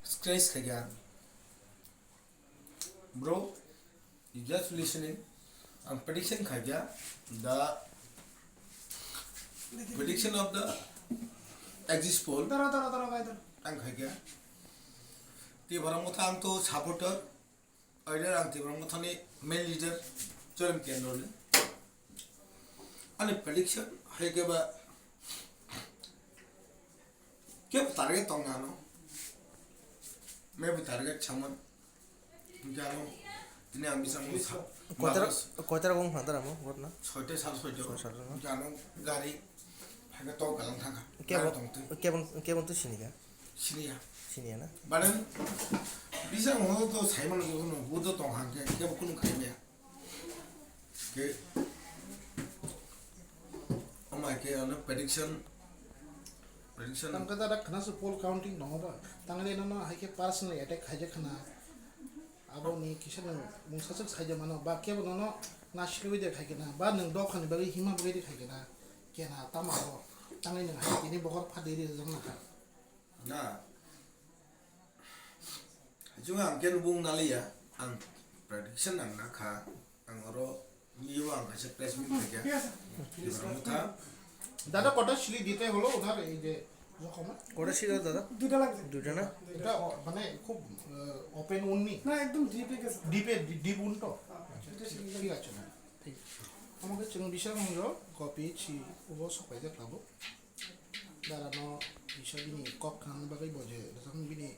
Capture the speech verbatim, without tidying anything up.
Scratch khaikha. Bro, you just listening. Ang prediction khaikha. The prediction of the exit poll. Dara, dara, dara, bai, dara. Ang khaikha. Tei borok motha ang to supporter. Oile ang Tipra Mothani main leader Chorem Kendro ni. Ani prediction hai khe ba kebo target tong ano. Maybe target saman. Jano tini ang bisa mo sa. Koitara, koitara bong phantara mo, botna? Soita sal soita. Soita sal, no? Jano gari hai khe to galang thangkha. Kebo, gari tong twi. Kebo, kebo to sini ka? Siniya. Siniya na? Baren, bisa mo to sai mano ko no, bo to tong hang ke, ke bo kunu khai ya. Ke, oh my, ke ano prediction, prediction. Tang ka da khana su poll counting no ba. Tang le no no hai ke personal attack khai je khana. Abo ni kisa no mungsa suk sai je mano ba ke bo no no na silwi de khai ke na ba nung dok khani bagwi hima bagwi de khai ke na. Ke na tamo abo. Tang le nung hai ke ni bohor pha de ri jang na kha. Na. Hachung ang khe nubung naliya, ang prediction ang nakha, ang oro niyo ang kaisa press meet khaikha. Dada kota sili dite holo udhar ei je jokhoma. কটা ছিল দাদা? দুইটা লাগছে। দুইটা না? এটা অ-, মানে খুব, আহ, open উন্নি। না, একদম ডিপে গেছে। ডিপে, ডি-, ডিপ উন্টো। এটা সিলি ঠিক আছে না? ঠিক আছে। আমাকে চিং বিশাল মঞ্জ কপি ছি উবো সকাই দেখলাবো। Dara no kisa bini kok khan bagwi bo je rwchapmung bini.